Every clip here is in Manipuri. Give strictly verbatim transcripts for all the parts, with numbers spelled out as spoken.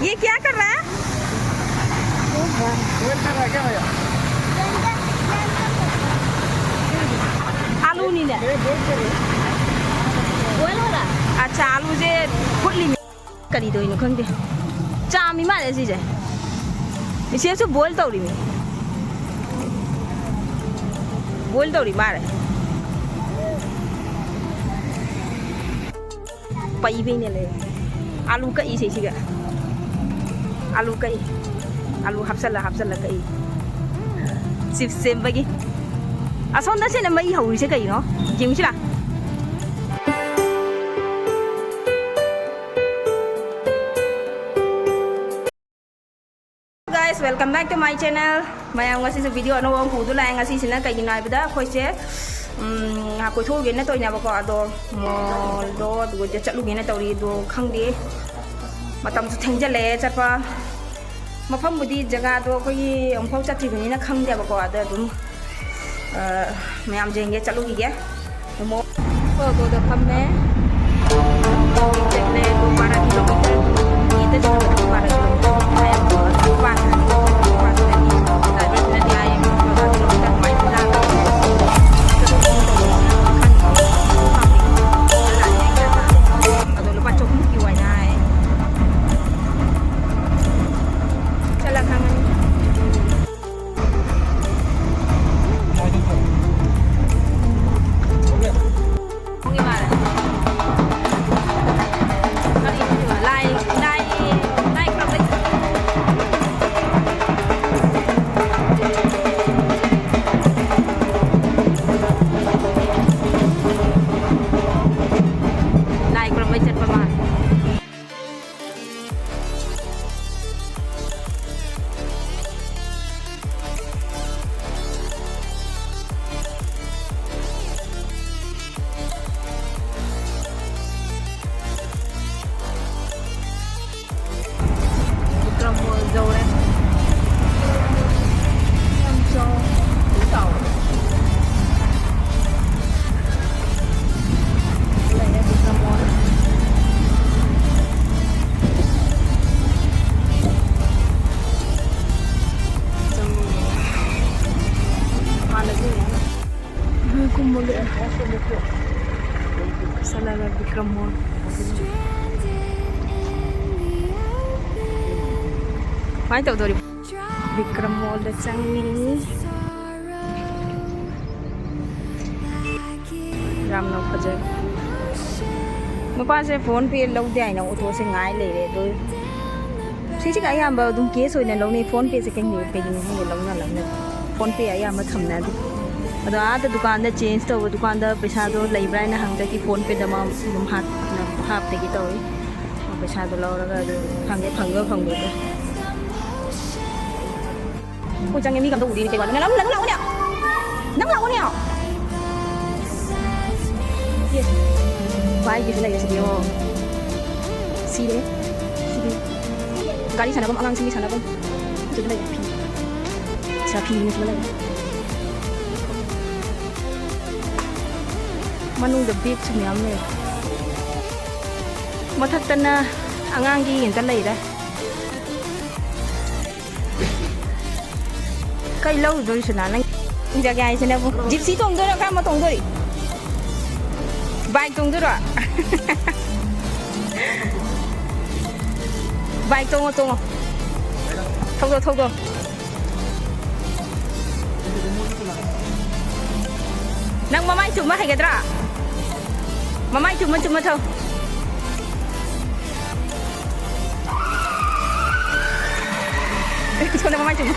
ये क्या कर रहा है? आलू नहीं है। बॉयल हो रहा है। अच्छा, आलू जे फुटली। ꯀꯔꯤ ꯇꯧꯔꯤꯅꯣ ꯈꯪꯗꯦ꯫ ꯆꯥꯝꯃꯤ ꯃꯥꯜꯂꯦ ꯁꯤꯁꯦ꯫ ꯏꯆꯦꯁꯨ ꯕꯣꯏꯜ ꯇꯧꯔꯤꯃꯤ꯫ ꯕꯣꯏꯜ ꯇꯧꯔꯤ ꯃꯥꯜꯂꯦ꯫ ꯄꯩꯕꯩꯅꯦ ꯂꯩ꯫ ꯑꯥꯂꯨ ꯀꯛꯏꯁꯦ ꯁꯤꯒ꯫ ꯑꯥꯂꯨ ꯀꯛꯏ꯫ ꯑꯥꯂꯨ ꯍꯥꯞꯆꯜꯂ ꯍꯥꯞꯆꯜꯂ ꯀꯛꯏ꯫ ꯆꯤꯞꯁ ꯁꯦꯝꯕꯒꯤ꯫ ꯑꯁꯣꯝꯗ ꯁꯤꯅ ꯃꯩ ꯍꯧꯔꯤꯁꯦ ꯀꯩꯅꯣ? ꯌꯦꯡꯉꯨꯁꯤꯔꯥ? Guys, welcome back to my channel. ꯃꯌꯥꯝ ꯉꯁꯤꯁꯨ ꯚꯤꯗꯤꯑꯣ ꯑꯅꯧꯕ ꯑꯃ ꯄꯨꯗꯨ ꯂꯥꯛꯑꯦ꯫ ꯉꯁꯤꯁꯤꯅ ꯀꯩꯒꯤꯅꯣ ꯍꯥꯏꯕꯗ ꯑꯩꯈꯣꯏꯁꯦ, ꯎꯝ, ꯉꯥꯏꯍꯥꯛ ꯀꯣꯏꯊꯣꯛꯎꯒꯦꯅ ꯇꯧꯔꯤꯅꯦꯕꯀꯣ꯫ ꯑꯗꯣ ꯃꯣꯜꯗꯣ ꯑꯗꯨꯒ ꯆꯠꯂꯨꯒꯦꯅ ꯇꯧꯔꯤ꯫ ꯑꯗꯣ ꯈꯪꯗꯦ, ꯃꯇꯝꯁꯨ ꯊꯦꯡꯖꯤꯜꯂꯛꯑꯦ ꯆꯠꯄ꯫ ꯃꯐꯝꯕꯨꯗꯤ, ꯖꯒꯥꯗꯣ ꯑꯩꯈꯣꯏꯒꯤ ꯑꯃꯨꯛꯐꯥꯎ ꯆꯠꯇ꯭ꯔꯤꯕꯅꯤꯅ ꯈꯪꯗꯦꯕꯀꯣ꯫ ꯑꯗꯣ ꯑꯗꯨꯝ, ꯑ, ꯃꯌꯥꯝ ꯌꯦꯡꯒꯦ, ꯆꯠꯂꯨꯈꯤꯒꯦ꯫ ꯑꯃꯨꯛ ꯑꯣꯇꯣꯗ ꯐꯝꯃꯦ꯫ ꯆꯠꯂꯦ, ꯑꯗꯨ ꯕꯥꯔꯥ ꯀꯤꯂꯣꯃꯤꯇꯔ, ꯃꯤꯅꯤꯠꯇ ꯆꯠꯂꯒ ꯕꯥꯔꯥ ꯀꯤꯂꯣꯃꯤꯇꯔ ꯍꯥꯏꯌꯦꯕꯀꯣ꯫ ꯑꯗꯨ ꯅꯨꯄꯥꯁꯤꯅꯗꯤ, ꯅꯨꯄꯥꯁꯤꯅꯗꯤ, ꯗ꯭ꯔꯥꯏꯚꯔꯁꯤꯅꯗꯤ ꯍꯥꯏꯌꯦ, ꯕꯥꯔꯥ ꯀꯤꯂꯣꯃꯤꯇꯔ ꯑꯗꯨꯃꯥꯏꯅ ꯂꯥꯛꯑꯒ ꯑꯗꯣ ꯂꯨꯄꯥ ꯆꯍꯨꯝꯒꯤ ꯑꯣꯏꯅ ꯍꯥꯏ꯫ ꯆꯠꯂ ꯈꯪꯉꯅꯤ꯫ ꯄꯨꯡ ꯏꯃꯥꯅ ꯀꯃꯥꯏꯅ ꯇꯧꯗꯣꯔꯤꯕ? ꯕꯤꯀ꯭ꯔꯝ ꯃꯣꯜꯗ ꯆꯪꯉꯤ꯫ ꯌꯥꯝꯅ ꯐꯖꯩ꯫ ꯅꯨꯄꯥꯁꯦ ꯐꯣꯟ ꯄꯦ ꯂꯧꯗꯦ ꯍꯥꯏꯅ ꯑꯣꯇꯣꯁꯦ ꯉꯥꯏ ꯂꯩꯔꯦ꯫ ꯑꯗꯣ ꯁꯤꯁꯤꯒ ꯑꯌꯥꯝꯕ ꯑꯗꯨꯝ ꯀꯦꯁ ꯑꯣꯏꯅ ꯂꯧꯅꯩ꯫ ꯐꯣꯟ ꯄꯦꯁꯦ ꯀꯩꯒꯤꯅꯣ, ꯀꯩꯒꯤꯅꯣ ꯈꯪꯗꯦ, ꯂꯧꯅ ꯂꯧꯅ ꯐꯣꯟ ꯄꯦ ꯑꯌꯥꯝꯕ ꯊꯝꯅꯗꯦ꯫ ꯑꯗꯣ ꯑꯥꯗ ꯗꯨꯀꯥꯟꯗ ꯆꯦꯟꯖ ꯇꯧꯕ ꯗꯨꯀꯥꯟꯗ ꯄꯩꯁꯥꯗꯣ ꯂꯩꯕ꯭ꯔꯥ ꯍꯥꯏꯅ ꯍꯪꯖꯈꯤ꯫ ꯐꯣꯟ ꯄꯦꯗ ꯃꯥ ꯑꯗꯨꯝ ꯍꯥꯞ-, ꯍꯥꯞꯇꯒꯤ ꯇꯧꯏ꯫ ꯄꯩꯁꯥꯗꯣ ꯂꯧꯔꯒ ꯑꯗꯨ ꯈꯪꯗꯦ, ꯐꯪꯕ꯭ꯔꯥ ꯐꯪꯗꯕ꯭ꯔꯥ꯫ ꯑꯩꯈꯣꯏ ꯆꯪꯉꯦ, ꯃꯤꯒ ꯑꯝꯇ ꯎꯗꯦꯅꯦ꯫ ꯀꯩ ꯋꯥꯅꯣ? ꯅꯪ, ꯅꯪ ꯂꯥꯛꯑꯣꯅꯦ꯫ ꯅꯪ ꯂꯥꯛꯑꯣꯅꯦ꯫ ꯑꯦ, ꯚꯥꯏꯒꯤꯁꯨ ꯂꯩꯔꯦ ꯁꯤꯗꯤ, ꯌꯦꯡꯉꯣ꯫ ꯁꯤꯔꯦ꯫ ꯁꯤꯗꯤ꯫ ꯒꯥꯔꯤ ꯁꯥꯟꯅꯐꯝ, ꯑꯉꯥꯡꯁꯤꯡꯒꯤ ꯁꯥꯟꯅꯐꯝ꯫ ꯁꯤꯗ ꯂꯩꯔꯦ, ꯐꯤ꯫ ꯁꯤꯗ ꯐꯤ ꯃꯆꯨ ꯂꯩꯔꯦ꯫ ꯃꯅꯨꯡꯗ ꯕꯦꯒꯁꯨ ꯃꯌꯥꯝ ꯂꯩ꯫ ꯃꯊꯛꯇꯅ ꯑꯉꯥꯡꯒꯤ ꯉꯥꯛꯇ ꯂꯩꯔꯦ꯫ ꯀꯩ ꯂꯧꯔꯨꯗꯣꯏꯁꯤꯅ ꯅꯪ? ꯏꯟꯖꯒꯦ ꯍꯥꯏꯁꯤꯅꯕꯨ꯫ ꯖꯤꯞꯁꯤ ꯇꯣꯡꯗꯣꯏꯔꯣ? ꯀꯔꯝꯕ ꯇꯣꯡꯗꯣꯏ? ꯕꯥꯏꯛ ꯇꯣꯡꯗꯣꯏꯔꯣ? ꯕꯥꯏꯛ ꯇꯣꯡꯉꯣ, ꯇꯣꯡꯉꯣ꯫ ꯊꯧꯗꯣ, ꯊꯧꯗꯣ꯫ ꯅꯪ ꯃꯃꯥꯏ ꯆꯨꯝꯕ ꯍꯩꯒꯗ꯭ꯔꯥ? ꯃꯃꯥꯏ ꯆꯨꯝꯃ ꯆꯨꯝꯃ ꯊꯧ꯫ ꯁꯣꯝꯗ ꯃꯃꯥꯏ ꯆꯨꯝꯃ꯫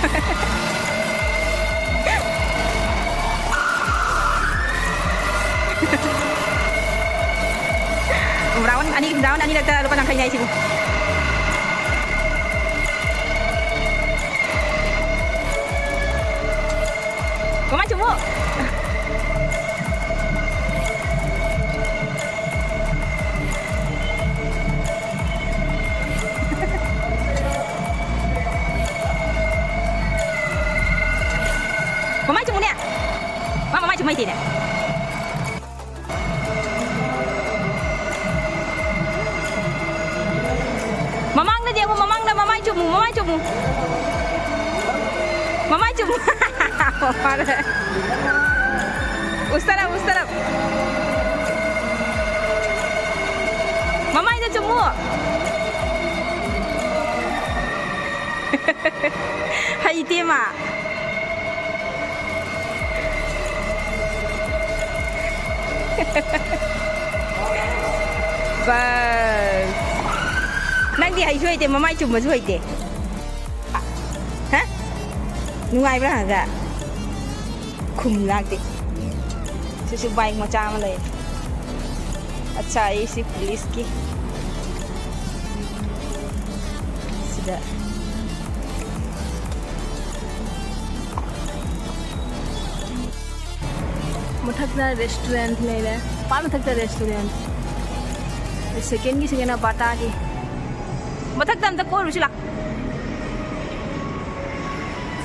ꯔꯥꯎꯟ ꯑꯅꯤ, ꯔꯥꯎꯟ ꯑꯅꯤꯔꯛꯇ ꯂꯨꯄꯥ ꯌꯥꯡꯈꯩꯅꯦ ꯍꯥꯏꯁꯤꯕꯨ꯫ ꯃꯃꯥꯏ ꯆꯨꯝꯃꯨ꯫ ꯃꯃꯥꯏ ꯆꯨꯝꯃꯨꯅꯦ꯫ ꯃꯥ ꯃꯃꯥꯏ ꯆꯨꯝ ꯍꯩꯇꯦꯅꯦ꯫ ꯃꯃꯥꯡꯗꯗꯤ ꯑꯃꯨꯛ, ꯃꯃꯥꯡꯗ ꯃꯃꯥꯏ ꯆꯨꯝꯃꯨ, ꯃꯃꯥꯏ ꯆꯨꯝꯃꯨ꯫ ꯃꯃꯥꯏ ꯆꯨꯝꯃꯨ꯫ ꯐꯔꯦ꯫ ꯎꯁ ꯇꯔꯞ, ꯎꯁ ꯇꯔꯞ꯫ ꯃꯃꯥꯏꯗ ꯆꯨꯝꯃꯨ꯫ ꯍꯩꯇꯦ ꯃꯥ꯫ ꯕꯁ꯫ ꯅꯪꯗꯤ ꯍꯩꯁꯨ ꯍꯩꯇꯦ, ꯃꯃꯥꯏ ꯆꯨꯝꯕꯁꯨ ꯍꯩꯇꯦ꯫ ꯍꯥ? ꯅꯨꯡꯉꯥꯏꯕ꯭ꯔꯥ ꯍꯪꯉꯒ? ꯈꯨꯝ ꯂꯥꯛꯇꯦ꯫ ꯁꯤꯁꯨ ꯕꯥꯏꯛ ꯃꯆꯥ ꯑꯃ ꯂꯩ꯫ ꯑꯠꯆꯥ, ꯑꯩꯁꯤ ꯄꯨꯂꯤꯁꯀꯤ ꯁꯤꯗ꯫ ꯃꯊꯛꯇ ꯔꯦꯁꯇꯨꯔꯦꯟ ꯂꯩꯔꯦ꯫ ꯈ꯭ꯋꯥꯏ ꯃꯊꯛꯇ ꯔꯦꯁꯇꯨꯔꯦꯟ꯫ ꯁꯦꯀꯦꯟꯒꯤ ꯁꯦꯀꯦꯟꯅ ꯕꯥꯇꯥꯒꯤ꯫ ꯃꯊꯛꯇ ꯑꯝꯇ ꯀꯣꯏꯔꯨꯁꯤ ꯂꯥꯛ꯫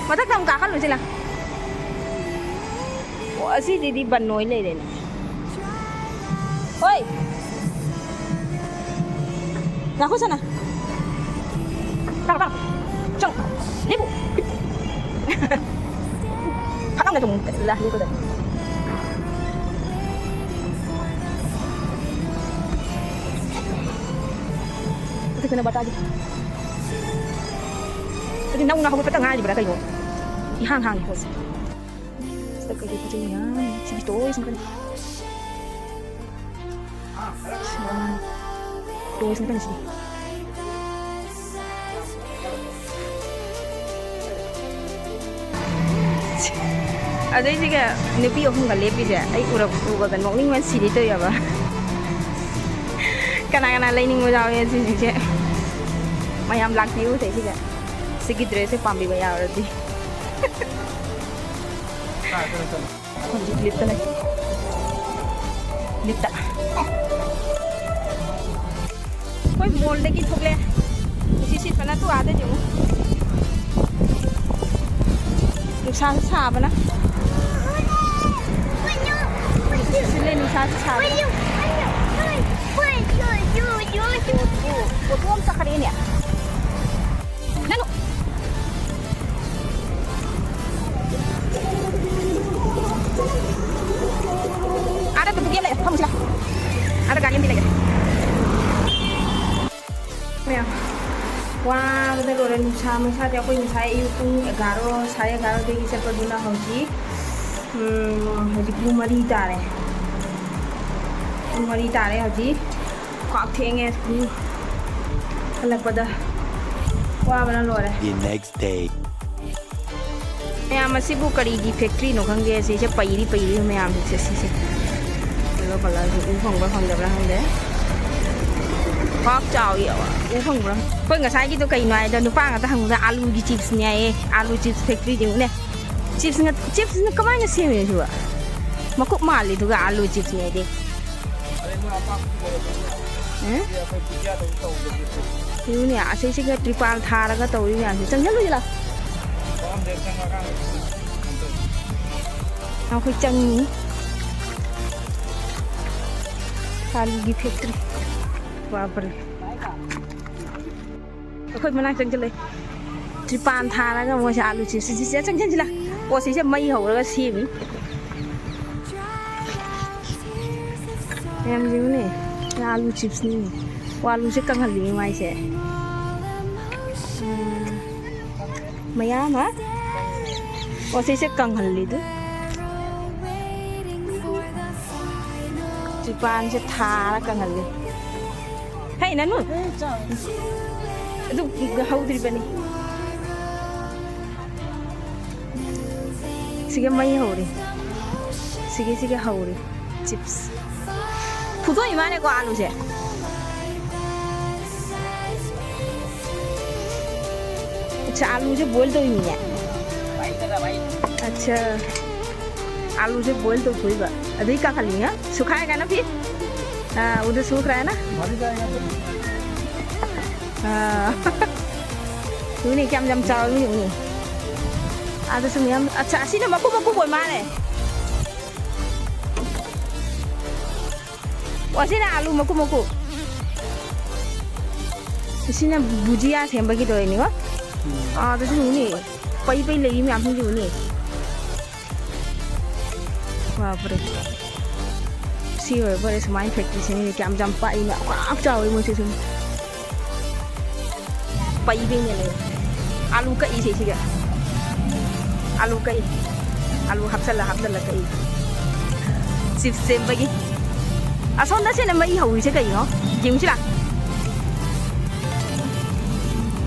ꯃꯊꯛꯇ ꯑꯃꯨꯛ ꯀꯥꯈꯠꯂꯨꯁꯤ ꯂꯥꯛ꯫ ꯑꯣ, ꯑꯁꯤꯗꯤꯗꯤ ꯕꯟ ꯑꯣꯏ ꯂꯩꯔꯦꯅꯦ꯫ ꯍꯣꯏ꯫ ꯉꯥꯏꯈꯣ ꯁꯅꯥ꯫ ꯇꯥꯎ, ꯇꯥꯎ꯫ ꯆꯪ꯫ ꯂꯦꯞꯄꯨ꯫ ꯐꯠ ꯂꯥꯎꯅ ꯆꯣꯡꯉꯨ꯫ ꯂꯥ, ꯂꯦꯞꯄꯗ꯫ ꯃꯊꯛꯇꯅ ꯕꯥꯇꯥꯒꯤ꯫ ꯑꯗꯨ ꯅꯧꯅ ꯍꯧꯒꯠꯄꯇ ꯉꯥꯏꯔꯤꯕ꯭ꯔꯥ ꯀꯩꯅꯣ? ꯏꯍꯥꯡ ꯍꯥꯡꯉꯤ ꯄꯣꯠꯁꯦ꯫ ꯁꯤꯗ ꯀꯩꯀꯩ ꯄꯣꯠ ꯆꯩ ꯃꯌꯥꯝ, ꯁꯤꯒꯤ ꯇꯣꯏꯁ ꯉꯥꯛꯇꯅꯤ꯫ ꯁꯤꯗ ꯇꯣꯏꯁ ꯉꯥꯛꯇꯅꯤ ꯁꯤꯗꯤ꯫ ꯑꯗꯩꯁꯤꯒ ꯅꯨꯄꯤ ꯑꯍꯨꯝꯒ ꯂꯦꯞꯄꯤꯁꯦ ꯑꯩ ꯎꯔꯛ-, ꯎꯕꯗ ꯅꯣꯛꯅꯤꯡꯕꯅ ꯁꯤꯗꯤ ꯇꯧꯏꯕ꯫ ꯀꯅꯥ ꯀꯅꯥ ꯂꯩꯅꯤꯡꯕ ꯌꯥꯎꯋꯦ ꯁꯤꯁꯤꯡꯁꯦ? ꯃꯌꯥꯝ ꯂꯥꯛꯄꯤꯌꯨ ꯁꯤꯗꯩꯁꯤꯗ꯫ ꯁꯤꯒꯤ ꯗ꯭ꯔꯦꯁꯁꯦ ꯄꯥꯝꯕꯤꯕ ꯌꯥꯎꯔꯗꯤ꯫ ꯍꯧꯖꯤꯛ ꯂꯤꯞꯇ ꯂꯩ꯫ ꯂꯤꯞꯇ꯫ ꯑꯩꯈꯣꯏ ꯃꯣꯜꯗꯒꯤ ꯊꯣꯛꯂꯛꯑꯦ꯫ ꯉꯁꯤ ꯁꯤꯠꯄ ꯅꯠꯇ꯭ꯔꯣ ꯑꯥꯗꯗꯤ ꯑꯃꯨꯛ? ꯅꯨꯡꯁꯥꯁꯨ ꯁꯥꯕꯅ꯫ ꯁꯤꯠꯂꯦ, ꯅꯨꯡꯁꯥꯁꯨ ꯁꯥꯕꯅ꯫ ꯑꯣꯇꯣ ꯑꯃ ꯆꯠꯈ꯭ꯔꯦꯅꯦ꯫ ꯅꯪ ꯑꯥꯗ ꯇꯨꯄꯨ ꯀꯦꯝ ꯂꯩꯔꯦ, ꯐꯝꯁꯤ ꯂꯥꯎ꯫ ꯑꯥꯗ ꯒꯥꯔꯤ ꯑꯃꯗꯤ ꯂꯩꯔꯦ꯫ ꯃꯌꯥꯝ, ꯋꯥꯕꯗ ꯂꯣꯏꯔꯦ꯫ ꯅꯨꯡꯁꯥ ꯃꯩꯁꯥꯁꯦ ꯑꯩꯈꯣꯏ ꯉꯁꯥꯏ ꯑꯌꯨꯛ ꯄꯨꯡ ꯑꯦꯒꯥꯔꯣ, ꯁꯥꯔꯦ ꯑꯦꯒꯥꯔꯣꯗꯒꯤ ꯆꯠꯄꯗꯨꯅ ꯍꯧꯖꯤꯛ, ꯎꯝ, ꯍꯧꯖꯤꯛ ꯄꯨꯡ ꯃꯔꯤ ꯇꯥꯔꯦ꯫ ꯄꯨꯡ ꯃꯔꯤ ꯇꯥꯔꯦ ꯍꯧꯖꯤꯛ꯫ ꯈ꯭ꯋꯥꯛ ꯊꯦꯡꯉꯦ꯫ ꯎꯝ꯫ ꯍꯜꯂꯛꯄꯗ ꯋꯥꯕꯅ ꯂꯣꯏꯔꯦ꯫ The next day. ꯃꯌꯥꯝ ꯑꯁꯤꯕꯨ ꯀꯔꯤꯒꯤ factoryꯅꯣ ꯈꯪꯗꯦ꯫ ꯁꯤꯁꯦ ꯄꯩꯔꯤ ꯄꯩꯔꯤ ꯃꯌꯥꯝꯁꯦ ꯁꯤꯁꯦ꯫ Yellow colourꯁꯦ ꯎ ꯐꯪꯕ꯭ꯔꯥ ꯐꯪꯗꯕ꯭ꯔꯥ ꯈꯪꯗꯦ꯫ ꯄꯥꯛ ꯆꯥꯎꯏ꯫ ꯎ ꯐꯪꯕ꯭ꯔꯥ? ꯑꯩꯈꯣꯏ ꯉꯁꯥꯏꯒꯤꯗꯣ ꯀꯩꯅꯣ ꯍꯥꯏꯗ ꯅꯨꯄꯥ ꯉꯥꯛꯇ ꯍꯪꯕꯗ ꯑꯥꯂꯨꯒꯤ chipsꯅꯦ ꯍꯥꯏꯌꯦ꯫ ꯑꯥꯂꯨ chips factoryꯗꯤ ꯎꯅꯦ꯫ Chipsꯅ, chipsꯅ ꯀꯃꯥꯏꯅ ꯁꯦꯝꯃꯤꯅꯣ ꯁꯤꯕꯣ? ꯃꯀꯨꯞ ꯃꯥꯜꯂꯤꯗꯨꯒ ꯑꯥꯂꯨ chipsꯅꯦ ꯍꯥꯏꯗꯤ꯫ ꯎꯝ? ꯌꯦꯡꯉꯨꯅꯦ, ꯑꯁꯤꯁꯤꯒ ꯇ꯭ꯔꯤꯄꯥꯜ ꯊꯥꯔꯒ ꯇꯧꯔꯤ ꯃꯌꯥꯝꯁꯦ꯫ ꯆꯪꯁꯤꯜꯂꯨꯁꯤ ꯂꯥꯎ꯫ ꯑꯩꯈꯣꯏ ꯆꯪꯉꯤ꯫ ꯑꯥꯂꯨꯒꯤ factory꯫ ꯕꯥꯞꯔꯦ꯫ ꯑꯩꯈꯣꯏ ꯃꯅꯥꯛ ꯆꯪꯁꯤꯜꯂꯦ꯫ ꯇ꯭ꯔꯤꯄꯥꯟ ꯊꯥꯔꯒ ꯃꯣꯏꯁꯦ ꯑꯥꯂꯨ chips ꯁꯤꯁꯦ ꯆꯪꯁꯤꯟꯁꯤꯜꯂ꯫ ꯑꯣ, ꯁꯤꯁꯦ ꯃꯩ ꯍꯧꯔꯒ ꯁꯦꯝꯃꯤ꯫ ꯃꯌꯥꯝ ꯌꯦꯡꯉꯨꯅꯦ꯫ ꯑꯥꯂꯨ chipsꯅꯤ꯫ ꯑꯣ, ꯑꯥꯂꯨꯁꯦ ꯀꯪꯍꯜꯂꯤ ꯃꯥꯏꯁꯦ꯫ ꯎꯝ꯫ ꯃꯌꯥꯝ, ꯍꯥ? ꯑꯣ, ꯁꯤꯁꯦ ꯀꯪꯍꯜꯂꯤꯗꯨ꯫ ꯇ꯭ꯔꯤꯄꯥꯟꯁꯦ ꯊꯥꯔ ꯀꯪꯍꯜꯂꯤ꯫ ꯍꯩ, ꯅꯅꯨ꯫ ꯑꯗꯨ ꯍꯧꯗ꯭ꯔꯤꯕꯅꯤ꯫ ꯁꯤꯒ ꯃꯩ ꯍꯧꯔꯤ꯫ ꯁꯤꯒꯤ, ꯁꯤꯒ ꯍꯧꯔꯤ꯫ Chips꯫ ꯐꯨꯠꯇꯣꯛꯏ ꯃꯥꯅꯦꯀꯣ ꯑꯥꯂꯨꯁꯦ꯫ ꯑꯠꯆꯥ, ꯑꯥꯂꯨꯁꯦ boil ꯇꯧꯔꯤꯅꯤꯅꯦ꯫ ꯑꯠꯆꯥ꯫ ꯑꯥꯂꯨꯁꯦ boil ꯇꯧꯊꯣꯛꯏꯕ꯫ ꯑꯗꯩ ꯀꯥꯈꯠꯂꯤꯅꯦ꯫ ꯁꯨꯈꯥꯏ ꯀꯥꯏꯅ ꯐꯤ꯫ ꯑꯥ, ꯎꯗ ꯁꯨꯈ꯭ꯔꯦꯅ꯫ ꯑꯥ꯫ ꯎꯅꯤ, ꯀꯌꯥꯝ ꯌꯥꯝ ꯆꯥꯎꯔꯤꯅꯤ, ꯎꯅꯤ꯫ ꯑꯗꯨꯁꯨ ꯃꯌꯥꯝ, ꯑꯠꯆꯥ, ꯑꯁꯤꯅ ꯃꯀꯨꯞ ꯃꯀꯨꯞ ꯑꯣꯏ ꯃꯥꯜꯂꯦ꯫ ꯑꯣ, ꯁꯤꯅ ꯑꯥꯂꯨ ꯃꯀꯨꯞ ꯃꯀꯨꯞ꯫ ꯁꯤꯅ ꯕꯨꯖꯤꯌꯥ ꯁꯦꯝꯕꯒꯤ ꯇꯧꯔꯤꯅꯤꯀꯣ꯫ ꯑꯥ, ꯑꯗꯨꯁꯨ ꯎꯅꯤ꯫ ꯄꯩ ꯄꯩ ꯂꯩꯔꯤ ꯃꯌꯥꯝꯁꯤꯡꯁꯤ ꯎꯅꯤ꯫ ꯕꯥꯞꯔꯦ꯫ ꯁꯤ ꯑꯣꯏꯔꯦ ꯐꯔꯦ, ꯁꯨꯃꯥꯏꯅ factory ꯁꯦꯝꯃꯤꯁꯦ ꯀꯌꯥꯝ ꯌꯥꯝ ꯄꯥꯛꯏꯅꯣ, ꯌꯥꯝ ꯆꯥꯎꯋꯤ ꯃꯣꯏꯁꯦ ꯁꯨꯝ꯫ ꯄꯩꯕꯩꯅꯦ ꯂꯩ꯫ ꯑꯥꯂꯨ ꯀꯛꯏꯁꯦ ꯁꯤꯒ꯫ ꯑꯥꯂꯨ ꯀꯛꯏ꯫ ꯑꯥꯂꯨ ꯍꯥꯞꯆꯜꯂ ꯍꯥꯞꯆꯜꯂ ꯀꯛꯏ꯫ ꯆꯤꯞꯁ ꯁꯦꯝꯕꯒꯤ꯫ ꯑꯁꯣꯝꯗ ꯁꯤꯅ ꯃꯩ ꯍꯧꯔꯤꯁꯦ ꯀꯩꯅꯣ? ꯌꯦꯡꯁꯤꯔꯥ?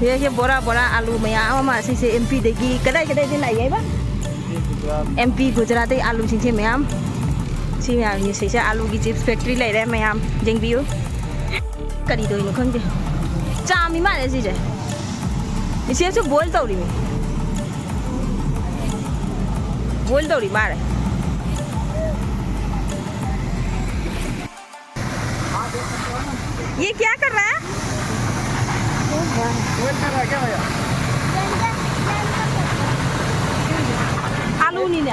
ꯁꯦ, ꯁꯦ ꯕꯣꯔꯥ ꯕꯣꯔꯥ ꯑꯥꯂꯨ ꯃꯌꯥꯝ ꯑꯃ ꯁꯤꯁꯦ ꯑꯦꯝ ꯄꯤꯗꯒꯤ ꯀꯗꯥꯏ ꯀꯗꯥꯏꯗꯒꯤ ꯂꯥꯛꯏ ꯍꯥꯏꯕ? ꯑꯦꯝ ꯄꯤ ꯒꯨꯖꯔꯥꯠꯇꯩ ꯑꯥꯂꯨꯁꯤꯡꯁꯦ ꯃꯌꯥꯝ꯫ ꯁꯤ ꯃꯌꯥꯝꯁꯦ ꯁꯤꯁꯦ ꯑꯥꯂꯨꯒꯤ ꯆꯤꯞꯁ ꯐꯦꯛꯇ꯭ꯔꯤ ꯂꯩꯔꯦ ꯃꯌꯥꯝ꯫ ꯌꯦꯡꯕꯤꯌꯨ꯫ ꯀꯔꯤ ꯇꯧꯔꯤꯅꯣ ꯈꯪꯗꯦ꯫ ꯆꯥꯝꯃꯤ ꯃꯥꯜꯂꯦ ꯁꯤꯁꯦ꯫ ꯏꯆꯦꯁꯨ ꯕꯣꯏꯜ ꯇꯧꯔꯤꯅꯤ꯫ ꯕꯣꯏꯜ ꯇꯧꯔꯤ ꯃꯥꯜꯂꯦ꯫ ये क्या कर रहा है? ꯑꯥꯂꯨꯅꯤꯅꯦ꯫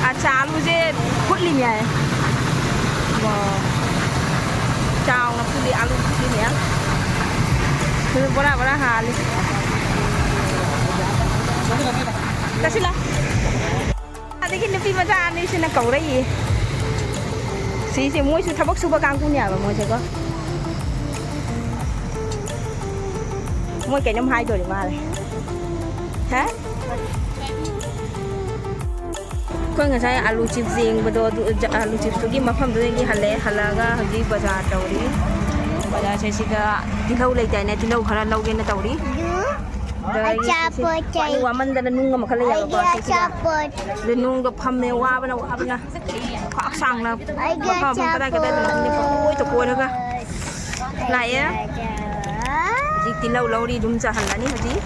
ꯑꯠꯆꯥ, ꯑꯥꯂꯨꯁꯦ ꯐꯨꯠꯂꯤꯅꯦ ꯍꯥꯏ꯫ ꯆꯥꯎꯅ ꯐꯨꯠꯂꯤ, ꯑꯥꯂꯨ ꯐꯨꯠꯂꯤ ꯃꯌꯥꯝ꯫ ꯑꯗꯨ ꯕꯣꯔꯥ ꯕꯣꯔꯥ ꯍꯥꯜꯂꯤ꯫ ꯆꯠꯁꯤꯜꯂꯣ꯫ ꯑꯗꯒꯤ ꯅꯨꯄꯤ ꯃꯆꯥ ꯑꯅꯤꯁꯤꯅ ꯀꯧꯔꯛꯏ꯫ ꯁꯤꯁꯦ ꯃꯣꯏꯁꯨ ꯊꯕꯛ ꯁꯨꯕ ꯀꯥꯡꯕꯨꯅꯦꯕ ꯃꯣꯏꯁꯦꯀꯣ꯫ ꯃꯣꯏ ꯀꯩꯅꯣꯝ ꯍꯥꯏꯗꯣꯔꯤ ꯃꯥꯜꯂꯦ꯫ ꯍꯥ? ꯑꯩꯈꯣꯏ ꯉꯁꯥꯏ ꯑꯥꯂꯨ ꯆꯤꯞꯁ ꯌꯦꯡꯕꯗꯣ, ꯑꯗꯨ, ꯑꯥꯂꯨ ꯆꯤꯞꯁꯇꯨꯒꯤ ꯃꯐꯝꯗꯨꯗꯒꯤ ꯍꯜꯂꯛꯑꯦ꯫ ꯍꯜꯂꯛꯑꯒ ꯍꯧꯖꯤꯛ ꯕꯖꯥꯔ ꯇꯧꯔꯤ꯫ ꯕꯖꯥꯔꯁꯦ ꯁꯤꯗ ꯇꯤꯜꯍꯧ ꯂꯩꯗꯥꯏꯅꯦ? ꯇꯤꯜꯍꯧ ꯈꯔ ꯂꯧꯒꯦꯅ ꯇꯧꯔꯤ꯫ ꯑꯗ ꯑꯩ ꯁꯤꯁꯦ ꯑꯆꯥꯄꯣꯠ ꯆꯥꯏ꯫ ꯋꯥꯏ ꯋꯥꯃꯟꯗꯅ ꯅꯨꯡ ꯑꯃꯈꯛ ꯂꯩꯌꯦꯕꯀꯣ ꯑꯩꯗꯤ ꯁꯤꯁꯤꯗ꯫ ꯑꯆꯥꯄꯣꯠ꯫ ꯑꯗ ꯅꯨꯡꯗ ꯐꯝꯃꯦ, ꯋꯥꯕꯅ ꯋꯥꯕꯅ꯫ ꯈ꯭ꯋꯥꯡ ꯁꯥꯡꯅ ꯑꯩꯗꯤ ꯃꯐꯝ ꯃꯐꯝ ꯀꯗꯥꯏ ꯀꯗꯥꯏꯗꯅꯣ ꯈꯪꯗꯦ ꯑꯆꯥꯄꯣꯠ꯫ ꯄꯪꯀꯣꯏꯗ ꯀꯣꯏꯔꯒ ꯂꯥꯛꯑꯦ꯫ ꯑꯩꯗꯤ ꯑꯆꯥ-, ꯍꯧꯖꯤꯛ ꯇꯤꯜꯍꯧ ꯂꯧꯔꯤ, ꯑꯗꯨꯝ ꯆꯥꯍꯜꯂꯅꯤ ꯍꯧꯖꯤꯛ꯫